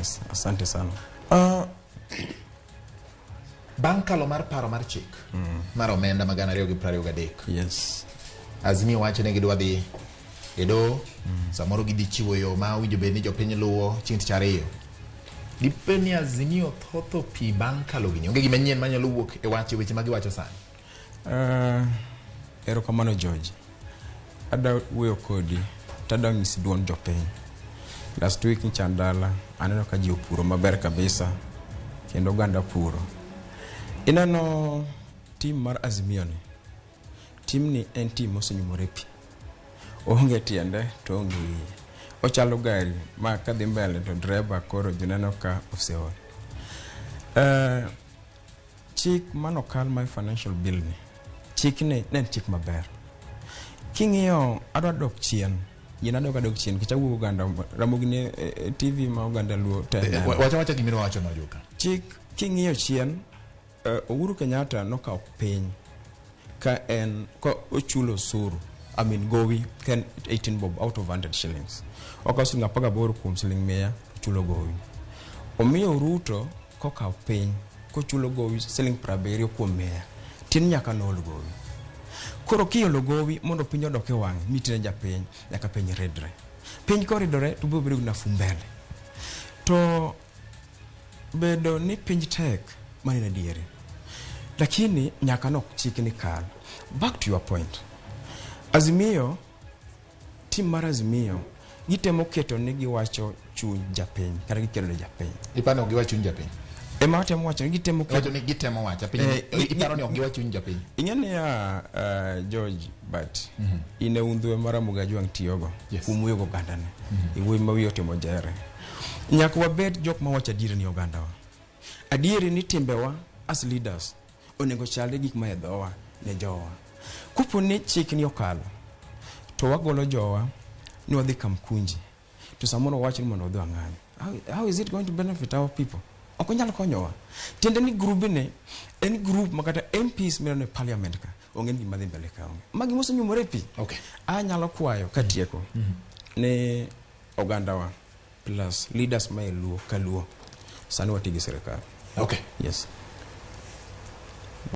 Yes, asante sana. Bang' kalo mar paro mar chik mar omenda mag 2023, Azimio wacho ni gidwa dhi e doho, samoro gidhi chiwo yo ma owinjo bed ni jopiny luwo chieng' tich ariyo. Dipo ni Azimio thotho pi bang' kalo gini, onge gima nyien manyalo wuok e wach e weche ma giwacho sani. Erokamano George. Adwa wuoyo kodi tadwa nyisi duond jopiny. Last week nyicha an dala aneno ka ji opuro maber kabisa kendo oganda puro. Ineno team mar Azimio ni, team ni en team mosenyumore pi. Oonge tiende to oonge wiye. Ochalo gari ma kadhi mbele to driver koro ji neno ka oseol. Chik manokal mar financial bill ni, chikni ne en chik maber. King'iyo adwa dok chien, gin adok adok chien nikech awuok oganda Ramogi ni e TV ma oganda Luo te neno. Wacha wacha gimidwa wacho no Juka. Chik king'iyo chien, Uhuru Kenyatta nokawo piny ka en ka ochulo osuru, I mean gowi ka en 18 bob out of 100 shillings. Okawo siling 18 kuom siling 100 ochulo gowi. Omiyo Ruto kokawo piny kochulo gowi siling 70 kuom 100 tin nyaka nool gowi. Koro kiolo gowi mondo piny odok e wang'e mitine japiny nyaka piny ridre. Piny koridore to biro bedo gi nafuu mbele. To bedo ni piny tek mano en adieri. Lakini nyaka nok chik ni kal. Back to your point. Azimio, team mar Azimio gitemo keto ni giwacho chuny japiny kata giketo ne japiny. Iparo ni ok giwach chuny japiny? Ema watemo wacho ni gitemo keto Iwacho ni gitemo wacho piny. Iparo ni ok giwach chuny japiny? Ing'e niya George but in e undhwe ma Ramogi Ajwang' tiyogo kuom wuoyo gi ogandane. Iwuoyi ma wiye otimo jere. Nyaka wabed jok ma wacho adieri ni ogandawa. Adieri ni timbewa as leaders onego chalre gik ma e dhowa ne jowa. Kopo ni chik ni okalo to wagolo jowa ni wadhi Kamkunji to samoro wawacho ni mondo wadhi wang'any. How is it going to benefit our people? Ok onyal konyowa. Tiende ni grubni en group ma kata MPs mineno e parliament ka onge ni gima dhi mbele ka onge. Magi mosenyumore e pi. Anyalo kwayo katieko ni ogandawa plus leaders ma e Luo ka Luo sani wati gi sirikal. Yes.